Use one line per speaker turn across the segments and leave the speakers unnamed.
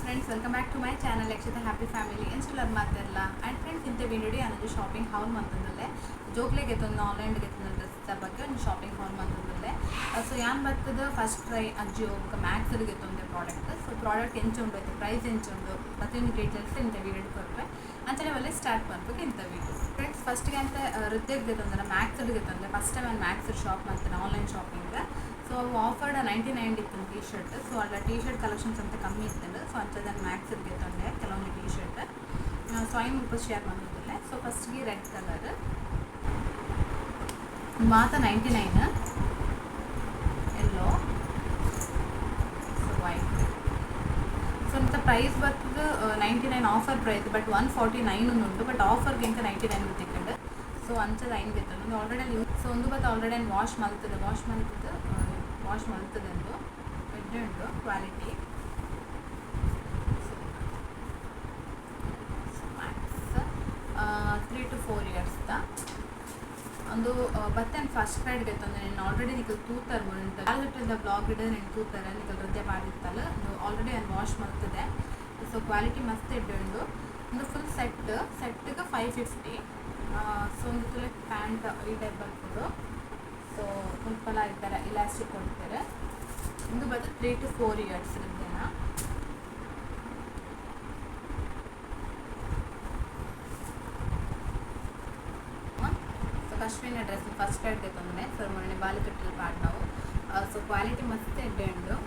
Friends, welcome back to my channel Lakshitha happy family. ಇನ್ಸ್ಟಲರ್ ಮಾತಿರಲ್ಲ and friends, ಇಂಥ video ಅನ್ನೋದು shopping hall ಮಂತಂದಲ್ಲೇ ಜೋಕ್ಲೆಗೆ ಎತ್ತೊಂದು online ಗೆತ್ತೊಂದು dress ಬಗ್ಗೆ ಒಂದು shopping hall ಮಂತಂದಲ್ಲೇ. ಸೊ ಯಾನ್ ಬರ್ತದ ಫಸ್ಟ್ ಟ್ರೈ ಅಜ್ಜಿಯೋ ಬೊಕ ಮ್ಯಾಕ್ಸ್ ಗೆತ್ತೊಂದೆ ಪ್ರಾಡಕ್ಟ್. ಸೊ ಪ್ರಾಡಕ್ಟ್ ಎಂಚ ಉಂಡು ಐತೆ, ಪ್ರೈಸ್ ಎಂಚ ಉಂಡು, ಪ್ರತಿಯೊಂದು ಡೀಟೇಲ್ಸ್ ಇಂಥ ವಿಡಿಯೋ ಕೊರ್ಪೆ. ಅಂಚನೆ ಒಳ್ಳೆ ಸ್ಟಾರ್ಟ್ ಮಾಡ್ಬೇಕು ಇಂಥ ವಿಡಿಯೋ. ಫ್ರೆಂಡ್ಸ್, ಫಸ್ಟ್ಗೆ ಅಂತ ಹೃದಯಕ್ಕೆ ಗೆತ್ತೊಂದಲ್ಲ, ಮ್ಯಾಕ್ಸ್ ಗೆತ್ತೊಂದೆ. ಫಸ್ಟ್ ಟೈಮ್ ನಾನು ಮ್ಯಾಕ್ಸ್ ಶಾಪ್ ಮಾಡ್ತೇನೆ ಆನ್ಲೈನ್ ಶಾಪಿಂಗ್. ಸೊ ಅವು ಆಫರ್ಡ್ 99 ಇತ್ತು ಟೀ ಶರ್ಟ್. ಸೊ ಅಲ್ಲ ಟೀ ಶರ್ಟ್ ಕಲೆಕ್ಷನ್ಸ್ ಅಂತ ಕಮ್ಮಿ ಇತ್ತು. ಸೊ ಅಂಚದ ಮ್ಯಾಕ್ಸ್ ಗೆತ್ತೊಂಡೆ ಕೆಲವೊಂದು ಟೀ ಶರ್ಟ್. ಸೊ ಐನ್ ಮುಲ್ಪ ಶೇರ್ ಮಾಡೋದಿಲ್ಲ. ಸೊ ಫಸ್ಟ್ಗೆ ರೆಡ್ ಕಲರ್ ಮಾತ 99, ಎಲ್ಲೋ, ಸೊ ವೈಟ್. ಸೊ ಅಂತ ಪ್ರೈಸ್ ಬರ್ತದೆ 99 ಆಫರ್ ಪ್ರೈಸ್, ಬಟ್ 149 ಉಂಟು, ಬಟ್ ಆಫರ್ಗೆ ಎಂಕ 99 ತಿಕ್ಕಂಡು. ಸೊ ಅಂಚದ ಐನ್ ಗೆತ್ತೊಂದು ಆಲ್ರೆಡಿ. ಸೊ ಒಂದು ಬತ್ತ ಆಲ್ರೆಡಿ ವಾಶ್ ಮಲ್ತದೆ, ವಾಶ್ ಮಲ್ತದೆ, ವಾಶ್ ಮಲ್ತದೆ. ಒಂದು ಎಡ್ಡೆ ಉಂಟು quality. Max 3 to 4 years the ಒಂದು ಬತ್ತೆ. ಫಸ್ಟ್ ಕ್ರೈಡ್ ಗೆತ್ತೊಂದು. నేను ಆಲ್ರೆಡಿ ನಿಕಲ್ ತೂತಾರ ಮುಂಟ ಬ್ಲಾಗ್ ಇಡ నేను ತೂತಾರೆ ನಿಕಲ್ ಹೃದಯ ಮಾಡಿತ್ತಲ್ಲ. ಒಂದು ಆಲ್ರೆಡಿ ನಾನು ವಾಶ್ ಮಲ್ತದೆ. ಸೊ ಕ್ವಾಲಿಟಿ ಮಸ್ತ್ ಎಡ್ಡೆ ಉಂಡು. ಒಂದು ಫುಲ್ ಸೆಟ್, ಸೆಟ್ಗೆ 550. ಸೊ ಒಂದು ತುಲೆ ಪ್ಯಾಂಟ್ ಈ ಟೈಪ್ ಬರ್ಕೊಂಡು, ಸೊ ಮುಲ್ಪಲ ಈ ಥರ ಇಲಾಸ್ಟಿಕ್ ಕೊಡ್ತಾರೆ. ಒಂದು ಬಂದು 3 to 4 years ಇದ್ದೇನ. ಸೊ ಕಶ್ಮೀನ ಡ್ರೆಸ್ ಫಸ್ಟ್ ಕ್ರೈಡ್ ತೊಂದರೆ. ಸೊ ಮೊನ್ನೆ ಬಾಲಿ ತೊಟ್ಟಿಲ್ ಪಾಡ್ ನಾವು. ಸೊ ಕ್ವಾಲಿಟಿ ಮಸ್ತ್ ಎಡ್ಡೆ ಉಂಡು.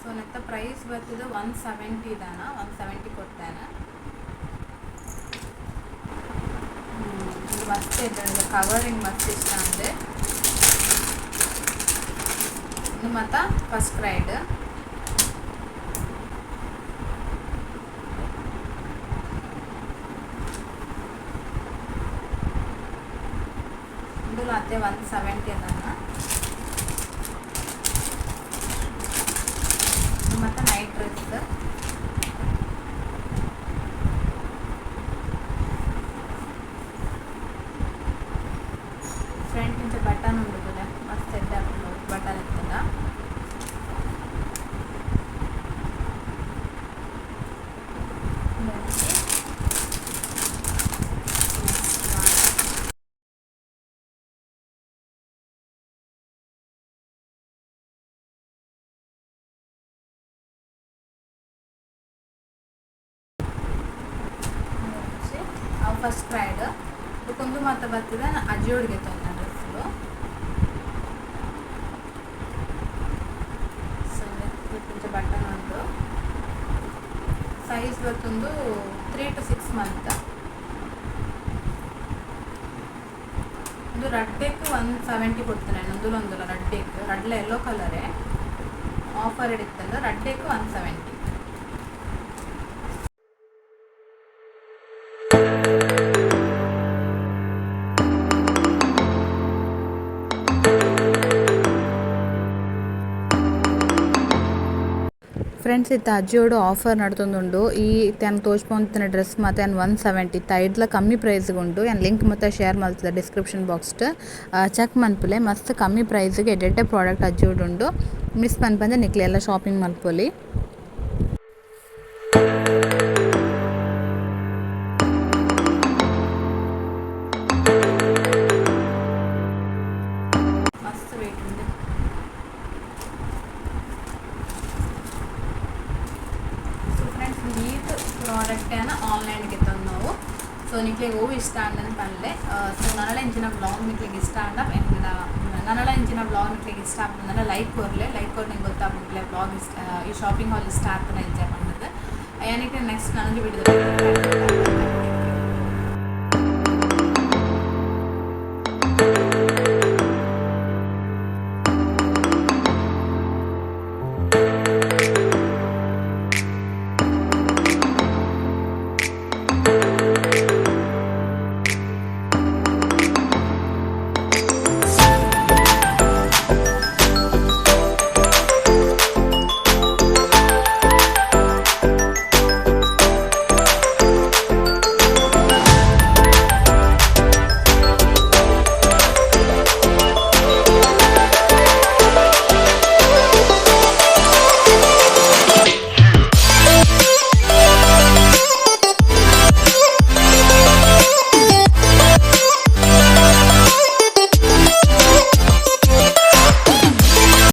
ಸೊ ನೆತ್ತ ಪ್ರೈಸ್ ಬರ್ತದೆ 170 ದಾನ, 170 ಕೊಡ್ತೇನೆ. ಇದು ಮಸ್ತ್ ಎಡ್ಡೆ ಉಂಡು, ಕವರಿಂಗ್ ಮಸ್ತ್ ಇಷ್ಟ ಅಂದೆ. ಇದು ಮತ್ತ ಫಸ್ಟ್ ಕ್ರೈಡ್. ಇದು ಅತ್ತೆ 170 ಅದನ್ನ. ಇದು ಮತ್ತು ನೈಟ್ ಡ್ರೆಸ್. ಫ್ರಂಟ್ ಇಂಚ ಬಟನ್ ಉಂಡು ಕೂಡ, ಮಸ್ತ್ ಎಡ್ಡೆ ಬಟನ್ ಇತ್ತಲ್ಲ. Next one. ಅವು ಫಸ್ಟ್ ಕ್ರೈಡ್. ಬೊಕೊಂದು ಮಾತ ಬರ್ತದೆ ಅಜಿಯೋಡ್ಗೆ ತೊಂದ ಡ್ರೆಸ್ಸು. ಸೊ ಕೊಂಚ ಬಟನ್ ಉಂಟು. ಸೈಜ್ ಬರ್ತೊಂದು 3 to 6 month. ಒಂದು ರಡ್ಡೆಕ್ 170 ಕೊಡ್ತೇನೆ. ಒಂದುಲ ಒಂದುಲ ರಡ್ಡೆಕ್ ರಡ್ಲ ಎಲ್ಲೋ ಕಲರೇ ಆಫರ್ ಇತ್ತಲ್ಲ, ರಡ್ಡೆಕ್ 170. ಫ್ರೆಂಡ್ಸ್, ಇತ್ತ ಅಜಿಯೋಡು ಆಫರ್ ನಡ್ತೊಂದುಂಡು. ಈ ಇತ್ತೆ ತೋಜ್ಪೊಂತಿನ ಡ್ರೆಸ್ ಮಾತ ಯಾನ್ 170 ಇತ್ತ, ಐಡ್ಲ ಕಮ್ಮಿ ಪ್ರೈಸ್ಗ್ ಉಂಡು. ಯಾನ್ ಲಿಂಕ್ ಮಾತ ಶೇರ್ ಮಲ್ತುದೆ ಡಿಸ್ಕ್ರಿಪ್ಷನ್ ಬಾಕ್ಸ್, ಚೆಕ್ ಮನ್ಪುಲೆ. ಮಸ್ತ್ ಕಮ್ಮಿ ಪ್ರೈಸ್ಗೆ ಎಡ್ಡೆಡ್ಡೆ ಪ್ರಾಡಕ್ಟ್ ಅಜಿಯೋಡು ಉಂಡು. ಮಿಸ್ ಮನ್ಪಂದೆ ನಿಕ್ಲೆ ಎಲ್ಲ ಶಾಪಿಂಗ್ ಮಲ್ಪೊಲಿ. ಮಸ್ತ್ ವೇಟ್ ಉಂಡು. ಸೊ ಫ್ರೆಂಡ್ಸ್, ಈತ್ ಪ್ರಾಡಕ್ಟ್ ಆನ್ಲೈನ್ ಗೆತ್ತೊಂದು. ಸೊ ನಿಕ್ಲೆಗ್ ಒವು ಇಷ್ಟ ಆಂಡನ್ ಪನ್ಲೆ. ಸೊ ನನಲ ಇಂಚಿನ ಬ್ಲಾಗ್ ನಿಕ್ಲೆಗ್ ಇಷ್ಟ ಆಂಡ, ನನಲ ಇಂಚಿನ ಬ್ಲಾಗ್ ನಿಕ್ಲೆಗ್ ಇಷ್ಟ ಆಪುಂಡ ಲೈಕ್ ಕೊರ್ಲೆ. ಲೈಕ್ ಕೊರ್ ನಿಂಗೆ ಗೊತ್ತಾಪುಂಡು ಬ್ಲಾಗ್ ಇಷ್ಟ, ಈ ಶಾಪಿಂಗ್ ಹಾಲ್ ಇಷ್ಟ ಆಪುನ ಇಜ್ಜ ಪಂಡುದು. ಯಾನಿಕ್ ನೆಕ್ಸ್ಟ್ ನನೊಂಜಿ ವಿಡಿಯೋ.